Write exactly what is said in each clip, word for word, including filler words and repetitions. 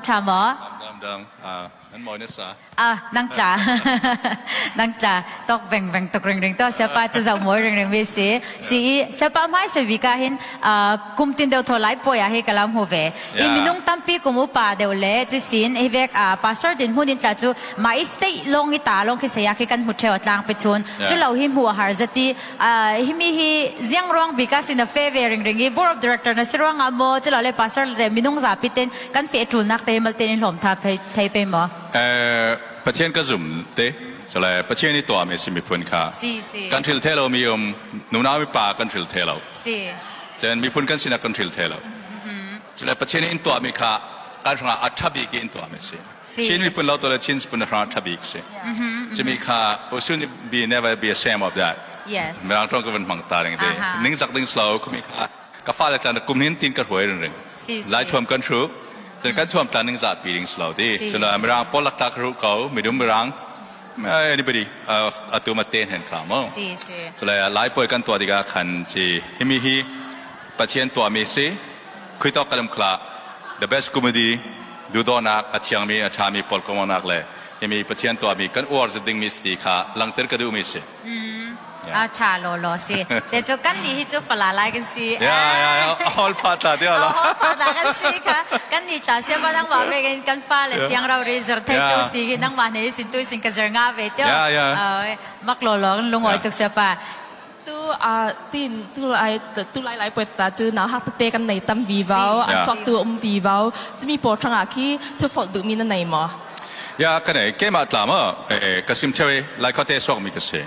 Tha maw? Dam, dam, dam. Ah, nan mawi nasa. Ah, nang tla. Nang tla. Tawk vengveng tuk ringring tawh, siapa cu zoh mawi ringring mi si. Si i, siapa hmaisa bik ah hin, ah, kum tin deuh thaw Laipuai ah hi ka lo hmu ve. I minung tampi kum upa deuh le, cusin, hi vek, ah, pastor dinhmun in tla cu, mah i state lawng i ta lawng khi saya khi kan hmu ṭheu a tlangpi thun. Cu lo hi hmuh a har zet i, ah, himi hi ziang ruang bik ah si na feh ve ringring i, board of director na si ruangah maw, cu lo le pastor le minung zapi ten kan feh ṭulnak te hi malte in hlawm ṭha thei, thei pei maw? Eh, Pathian ka zum te, cule Pathian i tuahmi si miphun kha. Si, si. Kan hril thei lo mi um, nunau mipa kan hril thei lo. Si. Cun miphun kan sinah kan hril thei lo. Cule Pathian in tuahmi kha kan hrangah a ṭha bik in tuahmi si. Si. Chin miphun lo tawh le Chin miphun hrangah a ṭha bik si. Cumi kha, we should be, never be ashamed of that. Yes. Mirang ṭong ka van hmang ta ring te. Aha. Ningzak ding si lo, khumi kha ka fale tla na kum hin tin ka hruai ringring. Si, si. Lai thuam kan hruh. Cun kan thuam tla ningzahpi ding si lo ti. Si, cun, si. Mirang pawl lak tla ka hruh ko, midum mirang, eh, anybody, uh, a tum a ten hen kha maw? Si, si. Cule Laipuai kan tuah tikah khan si, himi hi Pathian tuahmi si, khui tawk kan um khla, the best comedy, duhdawtnak, a thiangmi, a ṭhami pawl kongawknak le, himi Pathian tuahmi kan uar zet dingmi si ti kha langter ka duhmi si. Mm. Yeah. A ṭha lawlaw si. Si cu kannih hi cu fala lai kan si. Yeah, yeah, yeah. A hawl pha tla ti a lo. A hawl pha tla kan si kha. Kannih tla siapa nangmah vekin kan fale tiang rori zir thei tu si hi, nangmah hne sin tu sin ka zir nga ve tio. Yeah, yeah. Ah, mak lawlaw kan lungawi tuk siapa. Tu, ah, tin, tu lai, tu lai Laipuai tla cu nauhak tete kan nei tam vivo, a suaktu a um vivo. Cumi pawl hrangah khi thufolh duhmi na nei maw? Ya, ka nei. Keimah tla maw, eh, ka sim ṭheu i, Laikhuate suakmi ka si.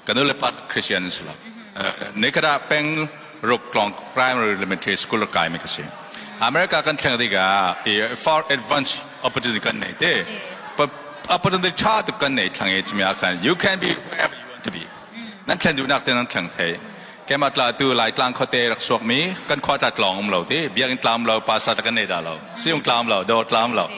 Ka nu le pa Christian an si lo. Eh, nikhat ah peng ruk tlawng primary elementary school a kaimi ka si. America kan thleng tikah, i, far advanced opportunity kan nei te. Pa, opportunity ṭha tuk kan nei thlang i, cumi ah khan, you can be wherever you want to be. Nan thlen duhnak te nan thleng thei. Keimah tla tu Laitlang khuate rak suakmi, kan khua tla tlawng um lo ti, biakinn tla um lo, pastor tla kan nei dah lo, siung tla um lo, dawr tla um lo.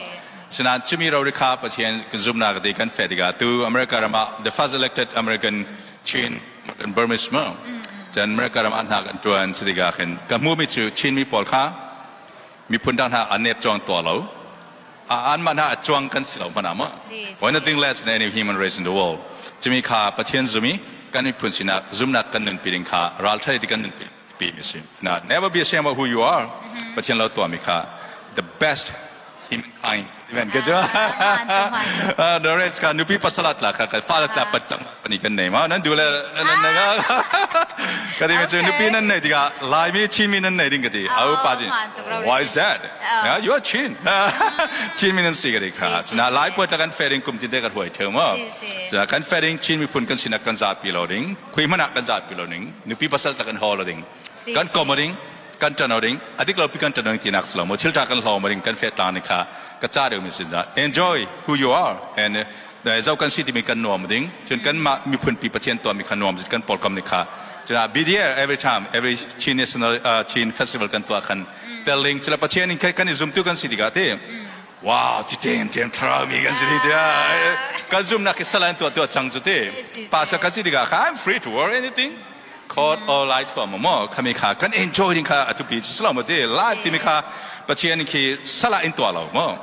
Sinain cumi rori kha Pathian kan zumhnak ti kan feh tikah tu America ram ah the first elected American Chin, American Burmese maw. Cun America ram ah hna kan ṭuan, cutikah khin kan hmuhmi cu Chinmi pawl kha miphun dang hna a nep cuang tuah lo. A, anmah hna a cuang kan si lo hmanh ah maw? Si, si. We're nothing less than any human race in the world. Cumi kha Pathian zumi kan miphun sinah zumhnak kan nunpi ding kha ralṭha ti kan nunpi, pi mi si. Na, never be ashamed of who you are. Pathian lo tuahmi kha the best humankind. Amen. Ka cu. Ah, the rest kha nupi pasal a tla kha, ka fale tla pat tla pahnih kan nei maw? Nan duh le, nan, nan, nan, ka ti mi cu, nupi nan nei tikah, Laimi Chinmi nan nei ding ka ti. A upa cu, why is that? Yeah, you are Chin. Chinmi nan si ka ti kha. Si, si, cunah Laipuai tla kan feh ding kum tinte ka hruai ṭheu maw? Si, si. Cunah kan feh ding Chin miphun kan sinah kan zapi lo ding. Khui hmanh ah kan zapi lo ding. Nupi pasal tla kan haw lo ding. Si, kan si. Kawm ding, kan ṭan ding, a dik lo pi kan ṭan ding tinak si lo maw? Thil ṭha kan hlawm ding, kan feh tlang ding kha ka ca deuhmi si. Enjoy who you are and, eh, zo kan si timi kan nuam ding. Cun kanmah miphun pi Pathian tuahmi kha nuam zet kan pawlkom ding kha. Cun, ah, be there every time, every Chin National, ah, Chin Festival kan tuah khan tel ding. Cun Pathian in kan i zumtu kan si tikah ti. Wow, ti ṭen ṭen thlarau mi kan si ding tiah, eh, kan zumhnak hi sala in tuah tuah cang cu ti. Yes, yes, yes. Pastor kan si tikah kha, I'm free to wear anything. Coat or lai tuah maw, maw, khami kha kan enjoy ding kha a thupi si lo maw ti. Life timi kha Pathian khi sala in tuah lo maw.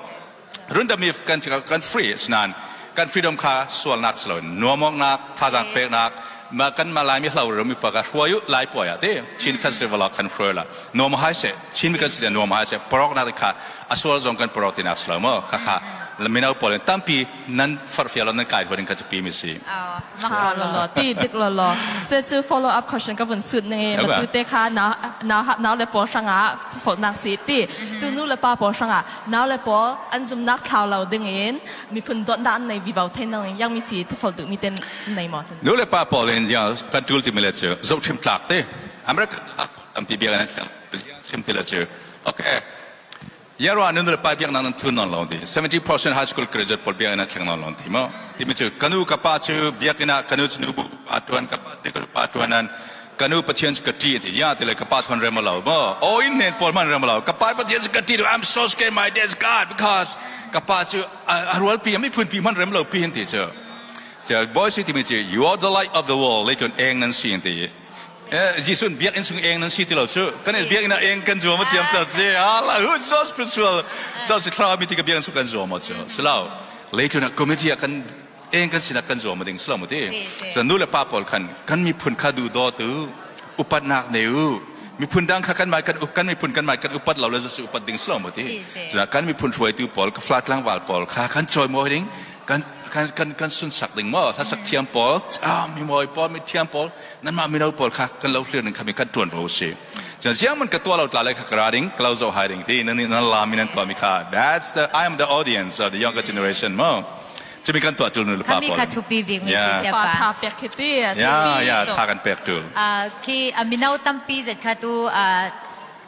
Rundam mi kan, kan free sinain kan freedom kha sualnak si lo, nuamawknak, thazaang peknak, mah kan mah Laimi hlo rero mi pa kha hruai uh Laipuai ah ti, Chin festival ah kan hruai la. Nuam hai seh, Chinmi kan si tiah nuam hai seh, poroknak ti kha a sual zong kan porok tinak si lo maw, kha kha mino pawl in tampi nan forhfial lo, nan kai huat in kha cu pi mi si. Aw, mak lo lo, ti dik lo lo. Se cu follow up question ka vun sut ning i, okay, matu te kha nau, nau, nau le pawl hrangah folhnak si ti. Tu nu le pa pawl hrangah nau le pawl an zumnak thlau lo ding in miphun dawtnak an nei vivo thei ning, yang mi si ti folh duh mi te nei maw? Nu le pa pawl in ziang kan ṭul timi le cu zohṭhim tlak te. America lam ti biakinn an thleng, ziang sim ti le cu. Okay. Yarua nu le pa biaknak nan ṭhun nawn lo ti. Seventy percent high school graduate pawl biakinn an thleng nawn lo ti maw? Timi cu ka nu ka pa cu biakinn ah ka nu cu nu bu pa ṭuan, ka pa cu ka nu pa ṭuan an ka nu Pathian cu ka ṭih ti. Ziang ti le ka pa cu hman rem lo maw? Aw, in hnen pawl hman rem lo. Ka pa Pathian cu ka ṭih tu. I'm so scared my dad's God because ka pa cu a, a rualpi, a miphunpi hman rem lo pi hin ti cu. Cia Boise timi cu, you are the light of the world, leitlun eng nan si an ti. Eh, Jesuh in biakinn sung eng nan si ti lo cu. Kan in biakinn ah eng kan zuam a ciam sa si. Hala, who is so spiritual? Cau si thlarau mi ti ka biakinn sung kan zuam a cu. Si lo. Leitlun ah committee ah kan eng kan sinah kan zuam a ding si lo mu ti. Si, si. Cun nu le pa pawl khan kan miphun kha duhdaw tu, upatnak nei u. Miphun dang kha kan mai kan, kan miphun kan mai kan upat lo le cu si upat ding si lo mu ti. Si, si. Cun kan miphun hruaitu pawl, ka flat tlangval pawl kha kan cawimawi ding, kan, kan, kan, kan sunsak ding maw? Hlasak thiam pawl, ah, mi mawi pawl, mi thiam pawl, nanmah mino pawl kha kan lo hlir ning khami kan ṭuanvo si. Cun ziangman ka tuah lo tla le kha ka ra ding, ka lo zoh hai ding ti, nan, nan lam mi nan tuahmi kha. That's the, I am the audience of the younger generation maw? Cumi kan tuah ṭul nu le pa pawl. Khami kha thupi bik mi si siapa. Tha pek khi ti, a si ya, ti ya, tu. Tha kan pek ṭul. Ah, khi, ah, mino tampi zet kha tu, ah,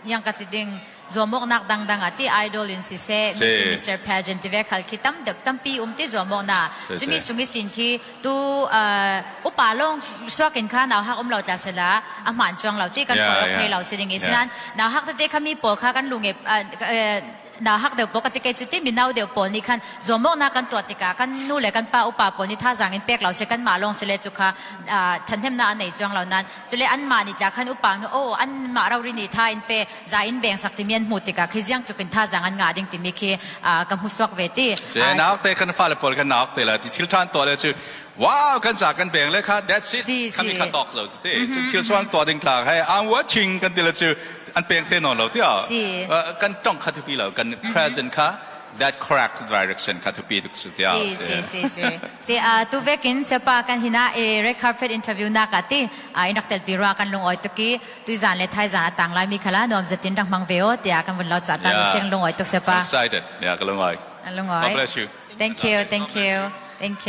yang ka ti ding, zuamawknak dangdang ah ti idol in siseh, Miss and Mister Pageant ti ve khal khi tam deuh tampi um ti zuamawknak. Cumi sung ihsin khi tu, ah, upa lawng suak in kha nauhak um lo tla sela a hmaan cuang lo ti kan hruai awk thei lo si ding i sinan nauhak tete khami pawl kha kan lungep, ah, eh, nauhak deuh pawl ka ti kei cu ti mino deuh pawl nih khan zuamawknak kan tuah tikah kan nu le kan pa upa pawl nih thazaang in pek lo si kanmah lawng si le cu kha, ah, ṭhathnemnak an nei cuang lo nan cule anmah nih tla khan upa nu, oh, anmah rori nih tha in pe za in bengsak timi an hmuh tikah khi ziangtluk in thazaang an ngah ding timi khi, ah, ka hmusuak ve ti. Si, ah, nauhak te khan fale pawl khan nauhak te la ti thil ṭha an tuah le cu, wow, kan za kan beng le kha, that's it. Si, khami kha tawk zo cu ti. Cun thil suang tuah ding tla he, I'm watching kan ti le cu an peng thei nawn lo tiah. Si. Ah, kan ṭong kha thupi lo, kan present kha, that correct direction kha thupi tuk si tiah. Si, si, si, si. Si, ah, tu vekin siapa kan hinah, eh, red carpet interview nak ah ti, ah, in rak telpi ruah kan lungawi tuk i, tuizan le thaizan a tang lai mi khala nuam zetin rak hmang ve aw tiah kan vun lo cah ta, siang lungawi tuk siapa. Excited. Ya, ka lungawi. Ka lungawi. God bless you. Thank you, thank you, thank you.